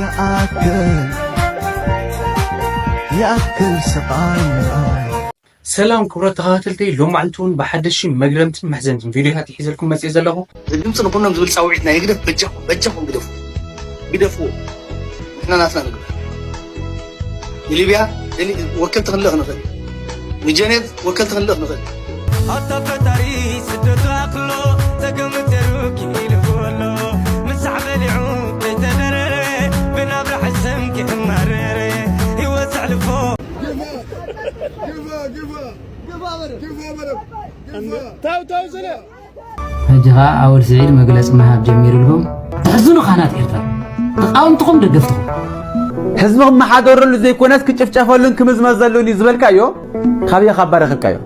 يأكل يأكل سقايا. ሰላም ክቡራት ተኸታተልቲ፣ ሎማዕንቲ እውን ብሓደሽቲ መግረምትን መሕዘንትን ቪድዮታት ይሒዘልኩም መፅእ ዘለኹ። ድምፂ ንኹኖም ዝብል ፃውዒት ናይ ህግደፍ በጃኹም በጃኹም ግደፉ፣ ግደፍዎ። ንሕና ናትና ንግበር። ንሊብያ ወከልቲ ክንልእኽ ንኽእል፣ ንጀኔቭ ወከልቲ ክንልእኽ ንኽእል። ኣታ ፈጣሪ ስደቱ ኣክሎ ተገምቴሩ ኪኢሉ ኣሎ ምሳሕ በሊዑ ከይተደረረ ብናብራ ሕሰም ክእማረረ ህይወት ዘሕልፎ ሕጂ ኸኣ ኣወል ስዒድ መግለጺ ምሃብ ጀሚሩ ኣለኹም። ተሕዝኑ ካህናት ኤርትራ፣ ተቓወምትኹም ደገፍትኹም። ህዝቢ ክመሓደረሉ ዘይኮነስ ክጭፍጨፈሉን ክምዝመዘሉን እዩ ዝበልካዮ፣ ካበይ ካብ ባረኽካዮ?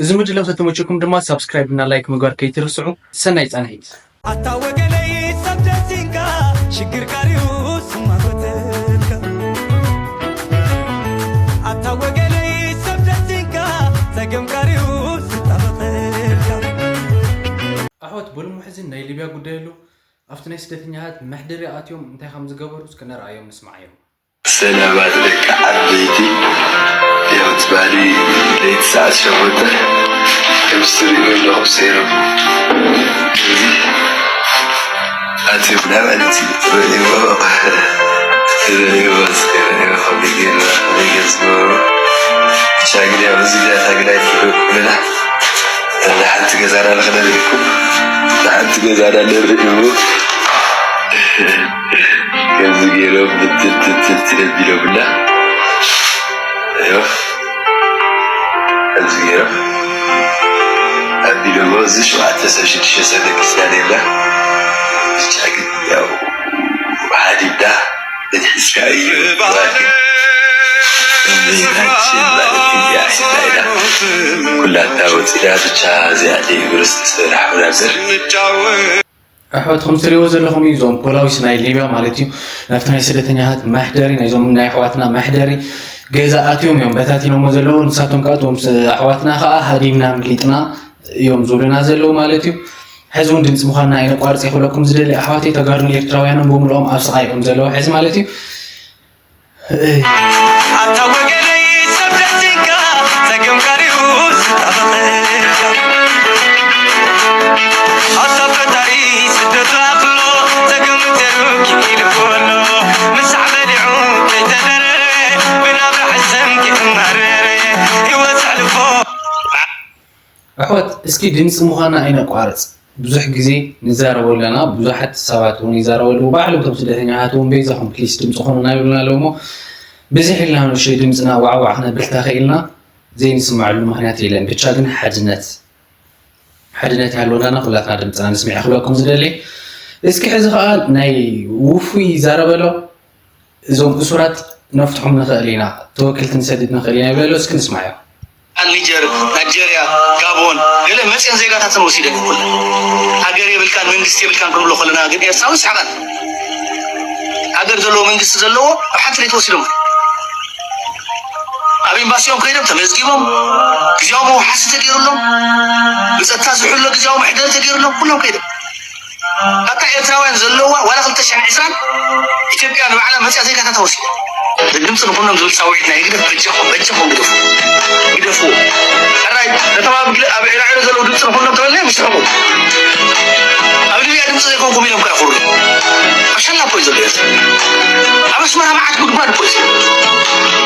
እዚ ምድላው ተተመቸኩም ድማ ሳብስክራይብ እና ላይክ ምግባር ከይትርስዑ። ሰናይ ጻንሒት። ኣታ ወገነይ ሰብ ደሲንካ ሽግር ካሪኡ ስማጎተልካ ኣታ ወገነይ ሰብ ደሲንካ ጸገም ካሪኡ ስጣበቀልካ ኣሕዋት በልሞ ሕዚ ናይ ሊብያ ጉዳይ ኣሎ። ኣብቲ ናይ ስደተኛታት መሕደሪ ኣትዮም እንታይ ከም ዝገበሩ እስከ ነርኣዮም ንስማዓዮም። ሰላማት ደቂ ዓበይቲ። ያው ትማሊ ለይቲ ሰዓት ሸሞንተ ከምዚ ትሪእዎ ኣለኹም ሰይሮም እዚ ኣትዮም ናብ ዕለቲ ርእይዎ ርእይዎ እስከ ርእይዎ ከመይ ገይርና ከመይ ገይሩ ዝገበሩ ብቻ ግን ያው እዚ ዳታ ግን ኣይትፍረዱ ኩልና እዛ ሓንቲ ገዛና ንኽነርኢ እኮ እዛ ሓንቲ ገዛና ነርኢ እሞ ከምዚ ገይሮም ብትትትትት ኣቢሎምና እዮ ከምዚ ገይሮም ኣቢሎሞ እዚ ሸውዓተ ሰብ ሽዱሽተ ሰብ ደቂስና ነርና ብቻ ግን ያው ሃዲምና መትሒዝካ እዩ እባክህ እመቤታችን ማለት እያ ሒዝና ኢና ኩላታ ወፂና ብቻ እዚኣ ደይ ብርስቲ ሰራሕና እምበር ኣሕዋት ከም ትሪእዎ ዘለኹም እዩ እዞም ፖላዊስ ናይ ሊብያ ማለት እዩ ናብቲ ናይ ስደተኛታት መሕደሪ ናይዞም ናይ ኣሕዋትና መሕደሪ ገዛ ኣትዮም እዮም በታቲኖሞ ዘለዉ ንሳቶም ከዓ እቶም ኣሕዋትና ከዓ ሃዲምና ምሊጥና እዮም ዝብሉና ዘለዉ ማለት እዩ ሕዚ እውን ድምፂ ምዃንና ኣይነቋርፅ ክብለኩም ዝደሊ ኣሕዋተይ ተጋሩን ኤርትራውያንን ብምልኦም ኣብ ስቓይ እዮም ዘለዉ ሕዚ ማለት እዩ ኣታ ወገነይ ሰብ ደሲንካ ጸገም ቀሪቡ ዝጣበቐልካ ኣታ ፈጣሪ ስደቱ ኣኽሎ ጸገም ተሩ ኪኢሉ ኮሎ ምሳሕ በሊዑ ከይተደረረ ብናብራ ሕሰም ክእማረረ ህይወት ዘሕልፎ ኣሕዋት እስኪ ድምፂ ምዃና ኣይነቋርፅ ብዙሕ ግዜ ንዛረበሉ ኣለና ብዙሓት ሰባት እውን ይዛረበሉ ባዕሎም እቶም ስደተኛታት እውን በይዛኹም ፕሊስ ድምፂ ኾኑና ይብሉና ኣለዉ እሞ ብዝሕ ኢልና ንእሽተይ ድምፅና ዋዕዋዕ ክነብል ተኽኢልና ዘይንስማዕሉ ምኽንያት የለን ብቻ ግን ሓድነት ሓድነት ይሃልወናና ኩላትና ድምፅና ንስሚዕ ክብለኩም ዝደሊ እስኪ ሕዚ ከዓ ናይ ውፉይ ይዛረበሎ እዞም እሱራት ነፍትሖም ንኽእል ኢና፣ ተወከልቲ ንሰድድ ንኽእል ኢና ይብለሎ እስኪ ንስማዓዮ። ኒጀር፣ ናይጀርያ፣ ጋቦን ገለ መፅየን ዜጋታተን ወሲደን ኩለን። ሃገር የብልካን መንግስቲ የብልካን ክንብሎ ከለና ግን ኤርትራዊ ይስሕቐን። ሃገር ዘለዎ መንግስቲ ዘለዎ ኣብ ሓንቲ ለይቲ ወሲዶም ኣብ ኤምባሲኦም ከይዶም ተመዝጊቦም ግዜያዊ መውሓሲ ተገይሩሎም ብፀጥታ ዝሕሎ ግዜያዊ መሕደሪ ተገይሩሎም ኩሎም ከይዶም። ኣታ ኤርትራውያን ዘለዋ ዋላ ክልተ ሽሕን ዕስራን ኢትዮጵያ ንባዕላ መፅያ ዜጋታታ ወሲዳ። ድምፂ ንኹኖም ዝብል ፃውዒት ናይ ህግደፍ በጃኹም በጃኹም ግደፉ ግደፍዎ። ሕራይ ከተማ ኣብ ግለ ኣብ ዒራዒሮ ዘለዉ ድምፂ ንኹኖም ተበለ ምስሕቑ። ኣብ ሊብያ ድምፂ ዘይኮንኩም ኢሎም ከኣ ኩሩ። ኣብ ሸላ እኮ እዩ ዘሎ ኤርትራ። ኣብ ኣስመራ መዓት ጉድጓድ እኮ እዩ ዘሎ።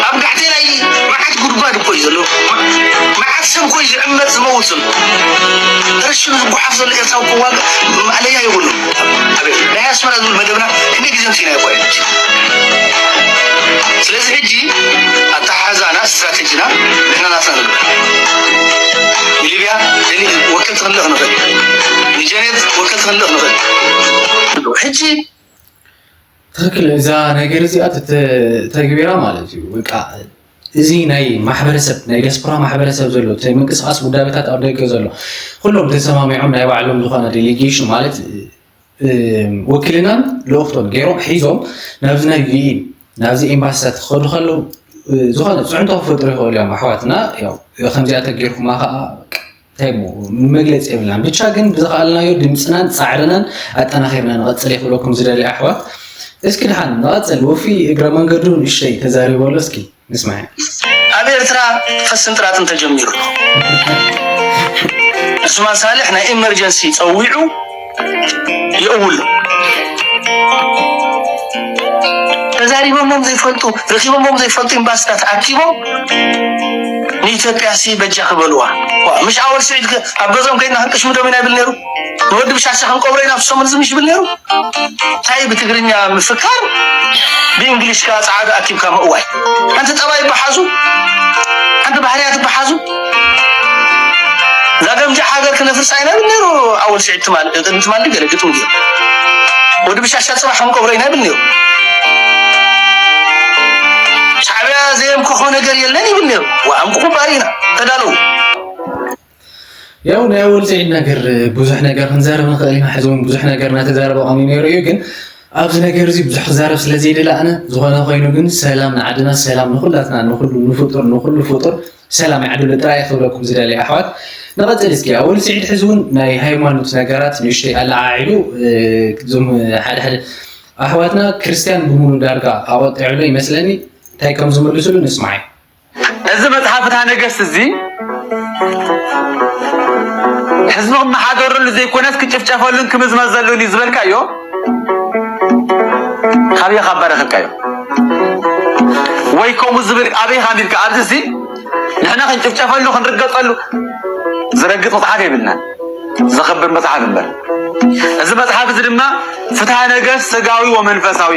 ኣብ ጋዕቴላይ መዓት ጉድጓድ እኮ እዩ ዘሎ። መዓት ሰብ እኮ እዩ ዝዕመፅ ዝመውት ዘሎ። ተረሽኑ ዝጓሓፍ ዘሎ ኤርትራዊ እኮ ዋጋ ማእለያ የብሉን። ኣቤት ናይ ኣስመራ ዝብል መደብና ክንደይ ግዜ ኣምሲእናዮ እኮ እዩ። ስለዚ ሕጂ ኣተሓሕዛና ስትራቴጂና ንሕና ናትና ንግበር። ንሊብያ ወከልቲ ክንልእኽ ንኽእል፣ ንጀኔቭ ወከልቲ ክንልእኽ ንኽእል። ሕጂ ትኽክል እዛ ነገር እዚኣ ተተግቢራ ማለት እዩ በቃ እዚ ናይ ማሕበረሰብ ናይ ዲያስፖራ ማሕበረሰብ ዘሎ እቲ ምንቅስቃስ ውዳበታት ኣብ ደገ ዘሎ ኩሎም ተሰማሚዖም ናይ ባዕሎም ዝኾነ ዴሊጌሽን ማለት ወክልናን ልእኽቶን ገይሮም ሒዞም ናብዚ ናይ ዩኤን ናብዚ ኤምባሲታት ክኸዱ ከለዉ ዝኾነ ፅዕንቶ ክፈጥሩ ይኽእሉ እዮም ኣሕዋትና ከምዚኣ ተገይርኩማ ከዓ እንታይ እሞ መግለፂ የብልናን። ብቻ ግን ብዝኸኣልናዮ ድምፅናን ፃዕርናን ኣጠናኺርና ንቐፅል እየ ክብለኩም ዝደሊ ኣሕዋት። እስኪ ድሓን ንቐፅል። ወፊ እግረ መንገዱ ንእሽተይ ተዛሪቡ ኣሎ። እስኪ ንስማዕ። ኣብ ኤርትራ ፈስን ጥራጥን ተጀሚሩ ኣሎ። ዑስማን ሳልሕ ናይ ኢመርጀንሲ ጸዊዑ የእውሎ። ተዛሪቦሞም ዘይፈልጡ፣ ረኺቦሞም ዘይፈልጡ ኤምባሲታት ኣኪቦም ንኢትዮጵያ ሲ በጃ ክበልዋ። ዋ፣ ምሽ ኣወል ስዒድ ከ ኣብ ገዝኦም ከይድና ክንቅሽምዶም ኢና ይብል ነይሩ። ንወዲ ብሻሻ ክንቀብሮ ኢና ኣብ ሰሙን እዚ ምሽ ይብል ነይሩ። እንታይ ብትግርኛ ምፍካር ብእንግሊሽ ከኣ ጻዕዳ ኣኪብካ ምእዋይ። ሓንቲ ጠባይ ይበሓዙ፣ ሓንቲ ባህርያት ይበሓዙ። እዛ ገምጃዕ ሃገር ክነፍርሳ ኢና ይብል ነይሩ ኣወል ስዒድ ትማል፣ ቅድሚ ትማል ገለ ግጥም ገይሩ። ወዲ ብሻሻ ጽባሕ ክንቀብሮ ኢና ይብል ነይሩ። ሻዕብያ ዘየምከኾ ነገር የለን ይብል ነይሩ። ወኣምክኹ ባሪና ተዳለዉ። ያው ናይ ኣወል ስዒድ ነገር ብዙሕ ነገር ክንዛረብ ንኽእል ኢና። ሕዚ እውን ብዙሕ ነገር እናተዛረበ ቀንዩ ነይሩ እዩ፣ ግን ኣብዚ ነገር እዚ ብዙሕ ክዛረብ ስለ ዘይደለ ኣነ ዝኾነ ኮይኑ ግን ሰላም ንዓድና፣ ሰላም ንኹላትና፣ ንኹሉ ንፍጡር፣ ንኹሉ ፍጡር ሰላም ይዓድሎ ጥራይ ክብለኩም ዝደሊ ኣሕዋት። ንቐጽል እስኪ። ኣወል ስዒድ ሕዚ እውን ናይ ሃይማኖት ነገራት ንእሽተይ ኣለዓዒሉ፣ እ፣ እዞም ሓደ ሓደ ኣሕዋትና ክርስትያን ብምሉ ዳርጋ ኣቆጢዕሎ ይመስለኒ። እንታይ ከም ዝምልስሉ ንስማዕ። እዚ መጽሓፍ ፍትሐ ነገስት እዚ ህዝቢ ክመሓደረሉ ዘይኮነስ ክጭፍጨፈሉን ክምዝመዘሉን እዩ ዝበልካዮ፣ ካበይ ካብ ባረኸካዮ? ወይ ከምኡ ዝብል ኣበይ ካብ ኢልካ? ኣብዚ እዚ ንሕና ክንጭፍጨፈሉ ክንርገጸሉ ዝረግጽ መጽሓፍ የብልናን፣ ዘኸብር መጽሓፍ እምበር። እዚ መጽሓፍ እዚ ድማ ፍትሐ ነገስት ስጋዊ ወመንፈሳዊ፣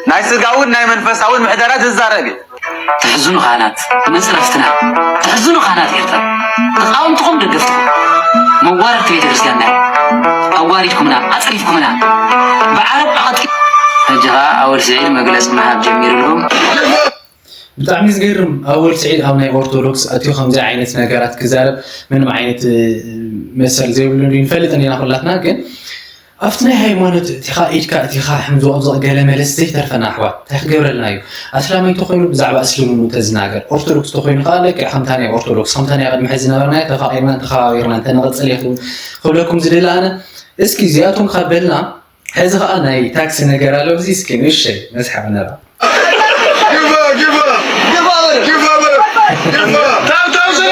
ናይ ስጋውን ናይ መንፈሳውን ምሕደራ ዝዛረብ እዩ። ተሕዝኑ ካህናት መጽረፍትና፣ ተሕዝኑ ካህናት ኤርትራ፣ ተቃወምትኹም ደገፍትኹም፣ መዋረድቲ ቤተ ክርስቲያንና ኣዋሪድኩምና፣ ኣጽሪፍኩምና፣ ብዓረብ ዓቐጥቂ። ሕጂ ኸኣ ኣወል ስዒድ መግለጺ ምሃብ ጀሚሩ ኣለኹም። ብጣዕሚ ዝገርም፣ ኣወል ስዒድ ኣብ ናይ ኦርቶዶክስ ኣትዩ ከምዚ ዓይነት ነገራት ክዛረብ ምንም ዓይነት፣ እ፣ መሰል ዘይብሉ እንድዩ ንፈልጥ እንዲና ኩላትና። ግን ኣብቲ ናይ ሃይማኖት እቲኻ ኢድካ እቲኻ ሕምዞቕዞቕ ገለ መለስ ዘይተርፈና ኣሕዋት እንታይ ክገብረልና እዩ? ኣስላማይ ተኾይኑ ብዛዕባ እስልምኑ ተዝናገር፣ ኦርቶዶክስ ተኾይኑ ከዓ ልክዕ ከምታ ናይ ኦርቶዶክስ፣ ከምታ ናይ ቅድሚ ሕዚ ዝነበርናዮ ተፋቒርናን ተኸባቢርናን ተንቕጽል እየ ክብለኩም ዝደሊ ኣነ። እስኪ እዚኣቶም ካብ በልና፣ ሕዚ ከዓ ናይ ታክሲ ነገር ኣሎ፣ እዚ እስኪ ንእሽተይ መስሓቕ ነራ። ግፋ፣ ግፋ፣ ግፋ በል። ግፋ በል። ግፋ። ታው፣ ታው ስለ።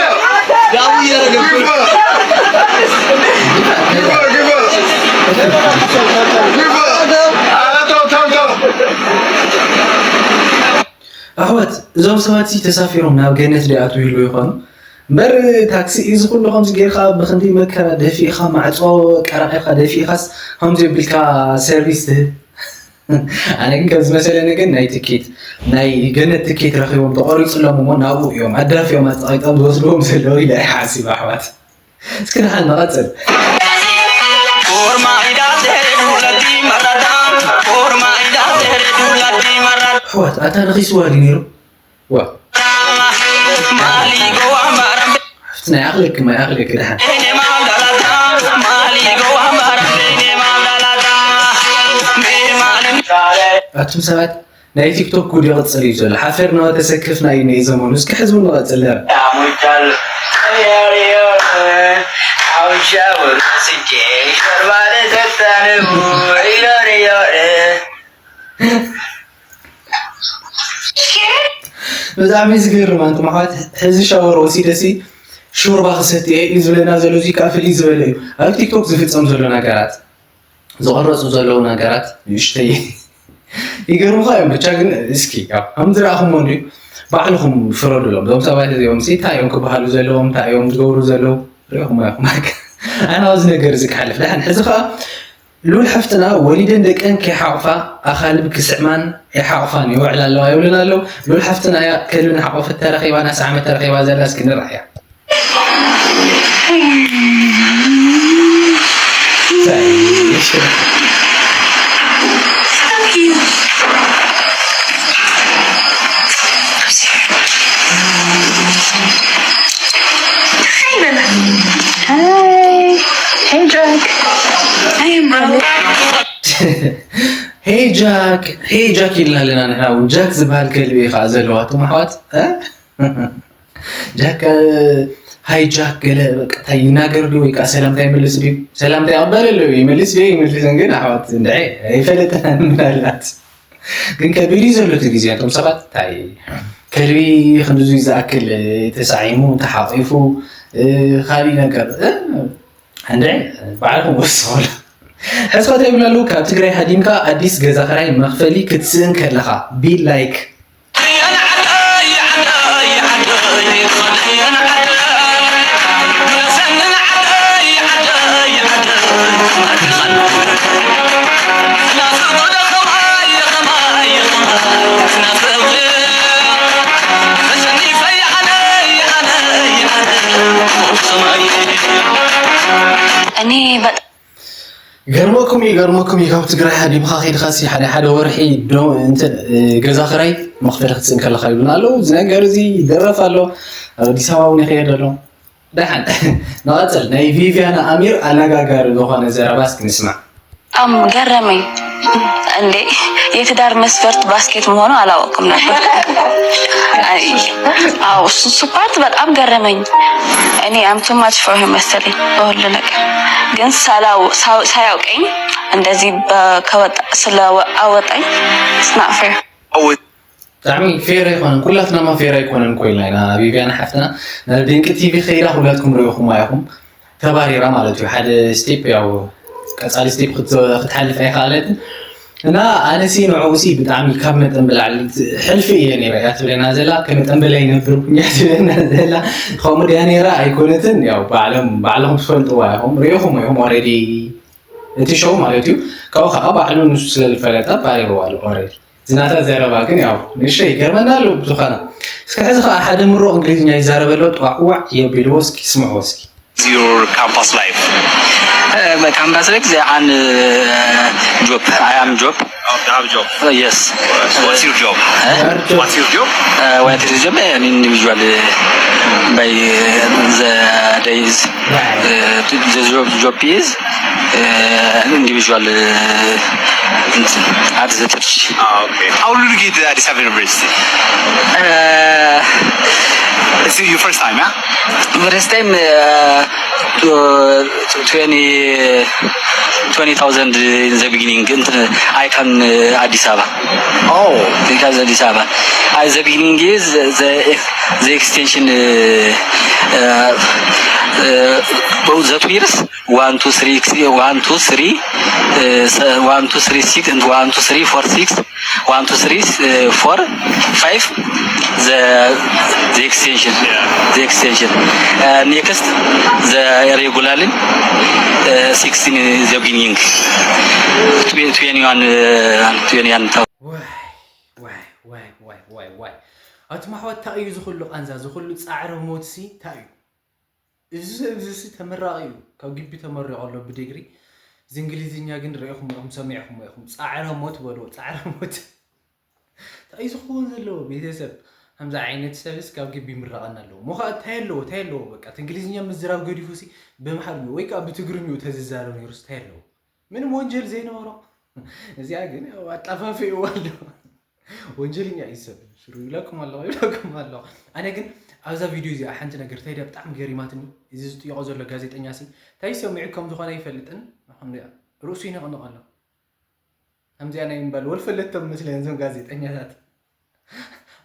ዳዊ እያደረገ ግፋ። ግፋ፣ ግፋ። ግፋ። ኧረ ተው፣ ተው፣ ተው። ኣሕዋት፣ እዞም ሰባት እዚ ተሳፊሮም ናብ ገነት ዶ ይኣትዉ ይህልዉ ይኾኑ? እምበር ታክሲ እዚ ኩሉ ከምዚ ጌርካ ብኽንደይ መከራ ደፊእኻ፣ ማዕጾ ቀራቒኻ ደፊእኻስ ከምዚ የብልካ ሰርቪስ ትህብ? ኣነ ግን ከም ዝመሰለኒ ግን ናይ ትኬት፣ ናይ ገነት ትኬት ረኺቦም ተቖሪጹሎም እሞ ናብኡ እዮም ኣዳፊኦም ኣጸቒጦም ዝወስድዎም ዘለዉ ኢለ እየ ሓሲበ ኣሕዋት። እስኪ ንሓን ንቐጽል። ኣሕዋት፣ ኣታ ነኺስዋ ድዩ ነይሩ? ዋ። ሓፍትና ይኣኽለኪ፣ እማ ይኣኽለኪ ደሓን። ኣቱም ሰባት፣ ናይ ቲክቶክ ጉድ ይቕጽል እዩ ዘሎ። ሓፈር ነው ተሰክፍና እዩ ነይ ዘመኑ። እስኪ ሕዝቡ ንቐጽል ነር። ብጣዕሚ ዝገርም፣ ኣንቱም ኣሕዋት፣ ሕዚ ሻወር ወሲደሲ ሾርባ ክሰቲ እየ እዩ ዝብለና ዘሎ። እዚ ከዓ ፍልይ ዝበለ እዩ። ኣብ ቲክቶክ ዝፍጸም ዘሎ ነገራት፣ ዝቐረጹ ዘለዉ ነገራት ንእሽተይ ይገርሙኻ እዮም። ብቻ ግን እስኪ ያው ከም ዝረኣኹሞ እንድዩ፣ ባዕልኹም ፍረዱሎም። እዞም ሰባት እዚኦም ሲ እንታይ እዮም ክበሃሉ ዘለዎም፣ እንታይ እዮም ዝገብሩ ዘለዉ? ሪእኹሞ ኢኹም። ኣነ ኣብዚ ነገር እዚ ክሓልፍ። ደሓን ሕዚ ኸኣ ሉል ሓፍትና ወሊደን ደቀን ከይሓቑፋ ኣኻልብ ክስዕማን ኣይሓቑፋን ይውዕላ ኣለዋ ይብሉና ኣለዉ። ሉል ሓፍትና እያ ከልቢ እናሓቖፈት ተረኺባ፣ እናሰዓመት ተረኺባ ዘላ፣ እስኪ ንርኣያ። Hey, Mama. Hi. Hey, Jack. I am Brother. ሄይ ጃክ፣ ሄይ ጃክ ኢልና ኣለና ንሕና እውን። ጃክ ዝበሃል ከልቢ እዩ ከዓ ዘለዋ፣ እቶም ኣሕዋት፣ እ? ጃክ፣ እ፣ ሃይጃክ ገለ በቃ እንታይ ይናገር ድዩ ወይ ከዓ ሰላምታ ይመልስ ድዩ? ሰላምታ ይቕበል ኣሎ ይመልስ ድዩ ይመልስን ግን ኣሕዋት እንድዐ ኣይፈለጥናን ምናልባት ግን ከቢድ እዩ ዘሎ እቲ ግዜ እቶም ሰባት እንታይ ከልቢ ክንድዙ ዝኣክል ተሳዒሙ ተሓቂፉ ካሊእ ነገር እንድዐ ባዕልኩም ወስኸሉ ሕስኸት የብለሉ ካብ ትግራይ ሃዲምካ ኣዲስ ገዛ ክራይ መኽፈሊ ክትስእን ከለኻ ቢል ላይክ እኔ በጣም ገርመኩም እዩ ገርመኩም እዩ ካብ ትግራይ ሃዲምካ ከይድካ ሲ ሓደ ሓደ ወርሒ ዶ- እንትን እ፣ ገዛ ክራይ መክፈል ክትስእል ከለካ ይብሉና ኣለዉ እዚ ነገር እዚ ይደረፍ ኣሎ ኣብ ኣዲስ ኣበባ እውን ይኸየድ ኣሎ ደሓን ንቐፅል ናይ ቪቪያና ኣሚር ኣነጋጋሪ ዝኾነ ዘረባ እስኪ ንስማዕ በጣም ገረመኝ። እንዴ የትዳር መስፈርት ባስኬት መሆኑ አላወቅኩም ነበር። አይ፣ አዎ እሱ እሱ ፓርት በጣም ገረመኝ። እኔ I'm too much for her መሰለኝ በሁሉ ነገር ግን ሳላው- ሳው- ሳያውቀኝ እንደዚህ በ- ከወጣ ስለአወጣኝ it's not fair። ብጣዕሚ ፌር ኣይኮነን ኩላትናማ ፌር ኣይኮነን ኮይልና ኢና ቪቪያን ሓፍትና ናብ ድንቂ ቲቪ ከይዳ ኩላትኩም ርኢኹማ ኢኹም ተባሪራ ማለት እዩ ሓደ ስቴፕ ያው ቀፃሊ ስቴፕ ክትሓልፍ ኣይከኣለትን እና ኣነሲ ንዕኡ ሲ ብጣዕሚ ካብ መጠን ብላዕሊ ሕልፊ እየ ነይረ እያ ትብለና ዘላ ከመጠን በላይ ነብርኩኛ ትብለና ዘላ ከምኡ ድያ ነይራ ኣይኮነትን ያው ባዕሎም ባዕልኹም ትፈልጥዋ ኢኹም ርኢኹም ኢኹም ኦሬዲ እቲ ሾው ማለት እዩ ካብኡ ከዓ ባዕሉ ንሱ ስለዝፈለጠ ባሪርዋ ኣሎ ኦሬዲ ዝናታ ዘረባ ግን ያው ንእሽተይ ይገርመና ኣሎ ብዝኾነ እስከ ሕዚ ከዓ ሓደ ምሩቕ እንግሊዝኛ ይዛረበ ኣሎ ጧዕዋዕ የቢልዎ እስኪ ስምዕዎ እስኪ your campus life? Uh, my campus life, they an uh, job. I am job. Oh, you have a job. Uh, yes. So what's your job? Huh? What's your job? Uh, what is job? An individual uh, by uh, the days. Uh, the job, job is uh, individual uh, at the church. Ah, okay. How did you get to Addis Ababa University? Uh, It's your first time, yeah? First time uh, to, to twenty, twenty thousand in the beginning. I can uh, Addis Ababa. Oh. Because Addis Ababa. At the beginning is the the extension uh, uh, uh, both the years one two three one two three uh, one two three six and one two three four six One, two, three, uh, four, five. The the extension. Yeah. The extension. Uh, next, the regularly uh, sixteen is the beginning. Twenty-one, uh, twenty-one thousand. ዋይ ዋይ ዋይ ዋይ ዋይ ዋይ ኣቱም ኣሕዋት እንታይ እዩ ዝኹሉ ቃንዛ ዝኹሉ ፃዕረ ሞትሲ እንታይ እዩ እዚ ሰብ እዚ ሲ ተመራቒ እዩ ካብ ግቢ ተመሪቑ ኣሎ ብዲግሪ እዚ እንግሊዝኛ ግን ርኢኹም ኢኹም ሰሚዕኹም ኢኹም ፃዕረ ሞት በልዎ ፃዕረ ሞት እንታይ እዩ ዝኸውን ዘለዎ ቤተሰብ ከምዚ ዓይነት ሰብስ ካብ ግቢ ይምረቐና ኣለዎ ሞ ከዓ እንታይ ኣለዎ እንታይ ኣለዎ በቃ እቲ እንግሊዝኛ ምዝራብ ገዲፉ ሲ ብምሓርኛ ወይ ከዓ ብትግርኝኡ ተዝዛረብ ነይሩስ እንታይ ኣለዎ ምንም ወንጀል ዘይነበሮ እዚኣ ግን ኣጣፋፊእዋ ኣሎ ወንጀልኛ እዩ ሰብ ሽሩ ይብለኩም ኣለኹ ይብለኩም ኣለኹ ኣነ ግን ኣብዛ ቪድዮ እዚኣ ሓንቲ ነገር እንታይ ድያ ብጣዕሚ ገሪማትኒ እዚ ዝጥይቆ ዘሎ ጋዜጠኛ ሲ እንታይ ሰሚዑ ከም ዝኾነ ኣይፈልጥን ርእሱ ይነቕንቕ ኣሎ ከምዚኣ ናይ ምባል ወልፈለቶም መስለኒ እዞም ጋዜጠኛታት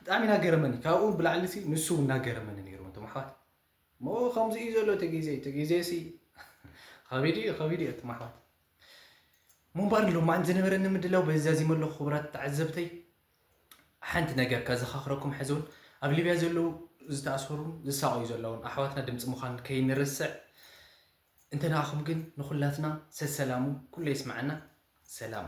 ብጣዕሚ ናገረመኒ ካብኡ ብላዕሊ ሲ ንሱ እውን ናገረመኒ ነይሩ እቶም ኣሕዋት ሞ ከምዚ እዩ ዘሎ እቲ ግዜ እቲ ግዜ ሲ ከቢድ እዩ ከቢድ እዩ እቶም ኣሕዋት ምንባር ሎማዓንቲ ዝነበረኒ ምድላው በዚ ዛዚመ ኣለኹ ክቡራት ተዓዘብተይ ሓንቲ ነገር ከዘኻኽረኩም ሕዚ እውን ኣብ ሊብያ ዘለዉ ዝተኣሰሩን ዝሳቐዩ ዘለውን ኣሕዋትና ድምፂ ምዃን ከይንርስዕ እንተነኣኹም ግን ንኹላትና ሰሰላሙ ኩሉ የስማዓና ሰላም